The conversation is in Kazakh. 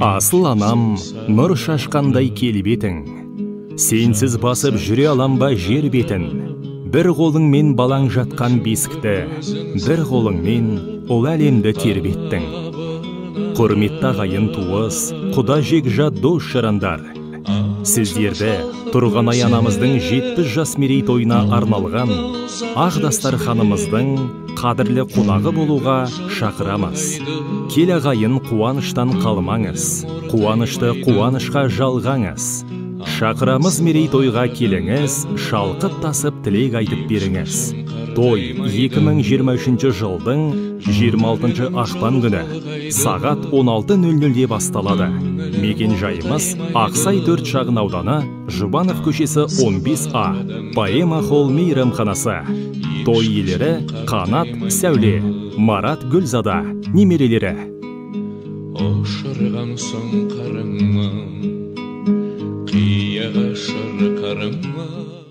Асыл анам, нұр шашқандай келбетің, сенсіз басып жүре алам ба жер бетін? Бір қолыңмен балаң жатқан бесікті, бір қолыңмен ұлы әлемді тербеттің. Құрметті ағайын туыс, құда жекжат дос жарандар, сіздерді Тұрғанай анамыздың 70 жас мерейтойына арналған ақ дастарханымыздың қадірлі қонағы болуға шақырамыз. Кел ағайын, қуаныштан қалмаңыз, қуанышты қуанышқа жалғаңыз. Шақырамыз мерейтойға келіңіз, шалқып тасып тілек айтып беріңіз. Той 2023 жылдың 26 ақпан күні сағат 16:00-де басталады. Мекен жайымыз Ақсай 4 шағын ауданы, Жұбанов көшесі 15А, Поэма холл мейрамханасы. Той иелері Қанат, Сәуле, Марат, Гүлзада, немерелері. Ұшырған соң қарыңмын, қияға шырқарыңмын.